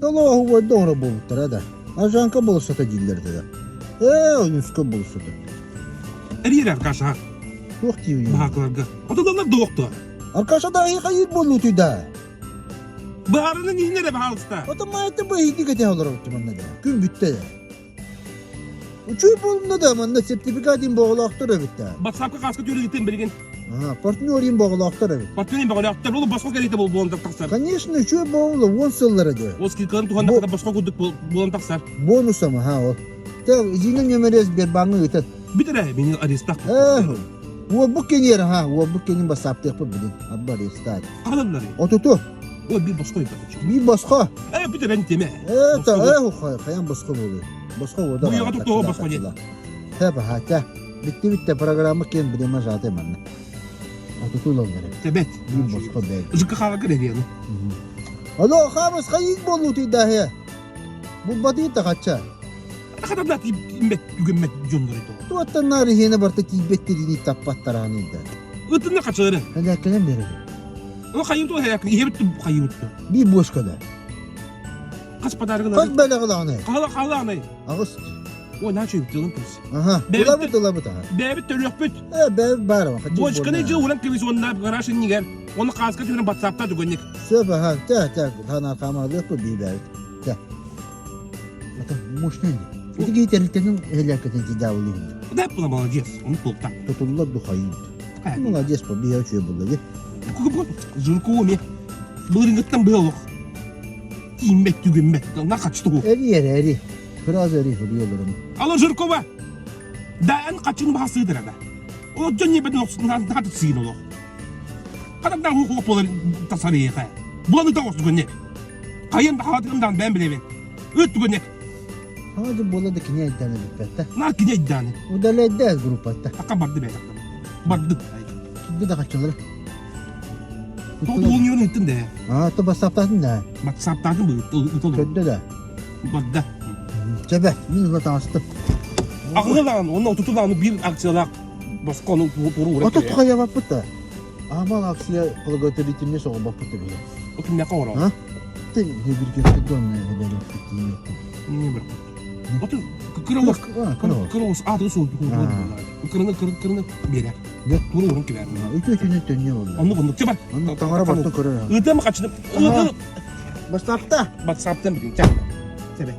Долооһу оҥоро буолбуттара да. Ажанка болсата дииллэр да. Ээ, ойуска болсата. Эрийэр Аркаша. Туох диибин? Баһаакыларга. Отуланар доохто. Аркаша да хайыр буолуутуй да. Баарынан иһин эрэ баһаалыста. Отон маайта быһыыки кэтэ олоробут манна да. Күн бүттэ да. Үчүгэй буолумна да манна сертификат иин боҕолоохтор эбит да. Батсаапка хааска түөрэгиттэн билигин. Ага, партнер иин боҕолоохтор эбит. Партнер иин боҕолоохтор. Ол босхо кэлиитэ буолан тахсар. Конечно, үчүгэй буолла, уон сыллара дии. Ол скидкаларын туһаннахына босхо курдук буолан тахсар. Бонусом, аха, ол. Те, Зина нөмерес Сбербаҥҥа ыытар. Бүт эрэ, мини арестах. Э, уолбук кениэр, аха, уолбук кенин бассааптыахпыт билин. Абба арестаат. Хаһаллар. Отуту. Ой, биир босхо Биир босхо. Э, бүтэрэн тиме. Э, та, э, хайан босхо буолуй. Босхо буолда. Буйаҕа туттуо босхо диэн. Тэ баһаата. Битти битте программа кем билема жааты манна. Отутулаллар. Тебет. Биир босхо бэл. Ызыкка хааларга ревияны. Алло, хабыс хайык болуу тыйдаһы. Булбатыы тахачча. Хатамна тииммет түгэммет дьоннор ito. Туоттан наар иһиэнэ барта тиийбет тириини таппаттарааны да. Ытынна хачылары. Хэлээккэнэн берер. Ол хайым туох хэлээккэн иһэбит хайым Биир буошкада. Хас подарок Хас бэлэх ылаҕыный? Хаала хаалаанай. Аҕыс. Ой, начо тылын кырыс. Аха. Ылабыт ылабыт аха. Бэйэбит төрүөхпүт. Э, бэйэбит баар аха. Бочканы дьыл уран кэбис уонна гараж иннигэр. Оны хааска түһэрэн батсаапта түгэнник. Сөп аха. Тэ, тэ, хана хаамалыахпыт бии бэйэбит. Тэ. Это мощный. Ити киһи тэрилтэтин эһэлээккэтин тидаабылыыбын. Да, была молодец. Он толта. Тутуллар духайын. Молодец, по биһэ үчүгэй булла ди. Жиркова ме. Былырыҥҥыттан быһа олох. Тииммэт түгэммэт. На хачту. Эри эри эри. Сразу эри суруйаларым. Алло, Жиркова. Да, эн хачын баһасыыдыр да. Ол дьон небедин охсутун сыын олох. Хатан хух болар тасарыйха. Буланы да охсугунне. Хайын да хаатыгым даан бэйэм билэбин. Ыт түгэнек. Хаадьы буола да кини айдааны бүппэт Наар кини айдааны. Удаляйда группатта. Акка барды бэйэ Барды. Кирди да хаччылар. Тоҕо уолньугун ыыттын да. Аа, то бассаптаатын да. Бассаптаатын бы ыытыл. Көрдө да. Барда. Чэбэ, мин ыла таҥастым. Аҕылаан, онно отутулааны биир акциялаах босхону туруора. Ото тухайабаппыт да. Аамал акция благотворительный соҕобоппут эбиһэ. Ол кимнээххэ оҥороҕун? А? Ты биргеппит донна эбэлэппит тиийбэттин. Не бір. Оту кыра кыра ос ааты суол кыраны кыраны биэрэр. Тура урун кибэр. Үтүө күнү төннүө болла. Оннук оннук чабар. Оннук таҥара барты көрөр. Ыытым хачынып. Ыытым. Бастапта. Батсаптан билин. Ча. Себет.